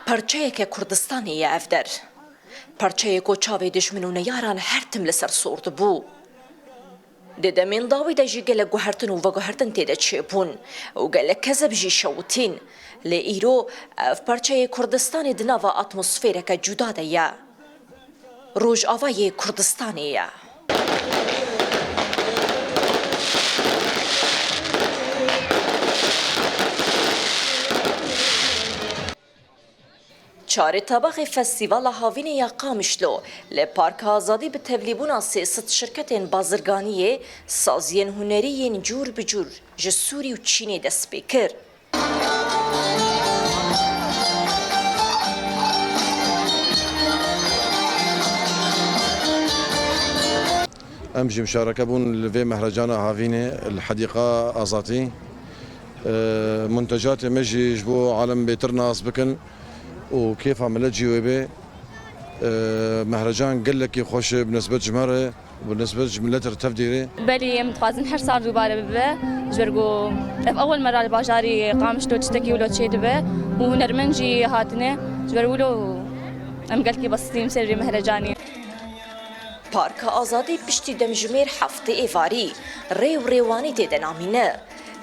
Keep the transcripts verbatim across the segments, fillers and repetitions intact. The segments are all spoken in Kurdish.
Perçeyeke Kurdistanê ye ev der. Perçeyê ku çavê dijmin û neyaran her tim li ser sor dibû. Di demên dawî de jî gelek guhertin û veguhertin tê de çêbûn û gelek kezeb jî şewitîn. Lê îro ev perçeyê Kurdistanê di nava atmosfêreke cuda de ye. Rojavayê Kurdistanê ye. Çarê tabaxê Festîvala Havînê ya Qamişlo li Parka Azadî bi tevlîbûna sê sed şirketên bazirganiyê, saziyên hunerî yên cûr bi cûr ji Sûrî û Çînê dest pê kir. Em jî muşareke bûn li vê mehrecana havînê li Hedîqa Azadî. E, muntecatê me jî ji bo alem bêtir nas bikin û kêfa milet jî wê bê. E, mehrecan gelekî xweş e bi nisbet ji me re, bi nisbet ji milet re tevdîrê. Belê, em dixwazin her sal dubare bibe. Ji ber ku ev ewel me re li bajarî Qamişlo tiştekî wilo çêdibe û hunermend jî hatine. Ji ber wilo em gelkî bestî yîn ser vê mehrecanê. Parka Azadî piştî demjimêr heftê êvarî rê û rêwanî tê de namîne.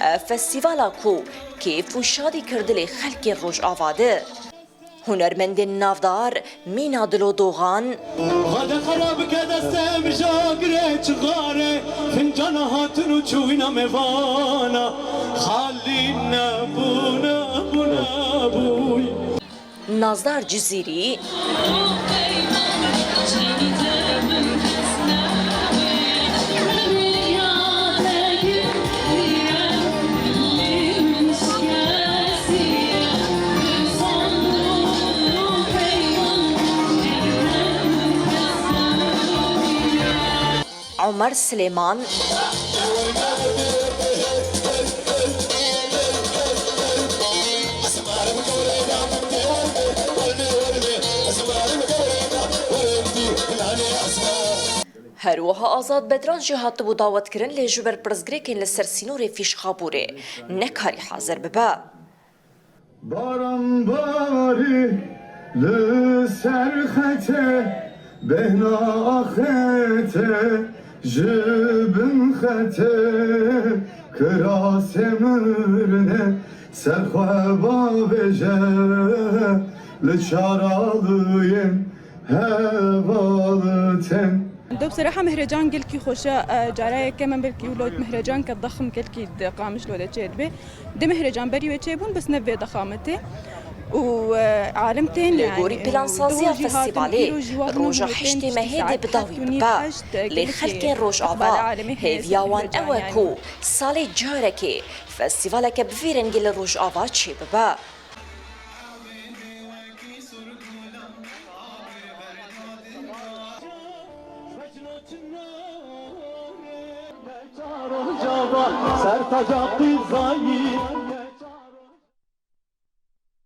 Ev festîvala ku kêf û şadî kir dilê xelkên Rojava de. Hunermendên navdar mîna Dilo Dogan, Xwedê xera bike destê mijagirê çixarê, fincana hatin û çûyîna mêvana, xalî nebû, nebû, nebûy. Nazdar Cizîrî, Omer Silêman. Her wiha Azad Bedran jî hatibû dawetkirin, lê ji ber pirsgirêkên li ser sînorê Fîşxabûrê nekarî hazir bibe. Baran barî li ser xetê, bêhna axetê ji bin xetê, kirasê mirinê ser xwe bavêje li çaraliyên hevaltên. Dew bi seraha mehrecan gelkî xweş e, cara yekeme belkî wilo mehrecanke dexm gelkî di Qamişlo de çêdibe. Di mehrecan berî wê çêbûn, bes ne vê dexametê. Û, e, alim tên, Li gorî plansaziya festîvalê, roja heştê mehê dê bi dawî bibe. Lê xelkên Rojava hêviya wan ew e ku salê carekê festîvaleke bi vî rengî li Rojava çêbibe. Ser taca qîzayî.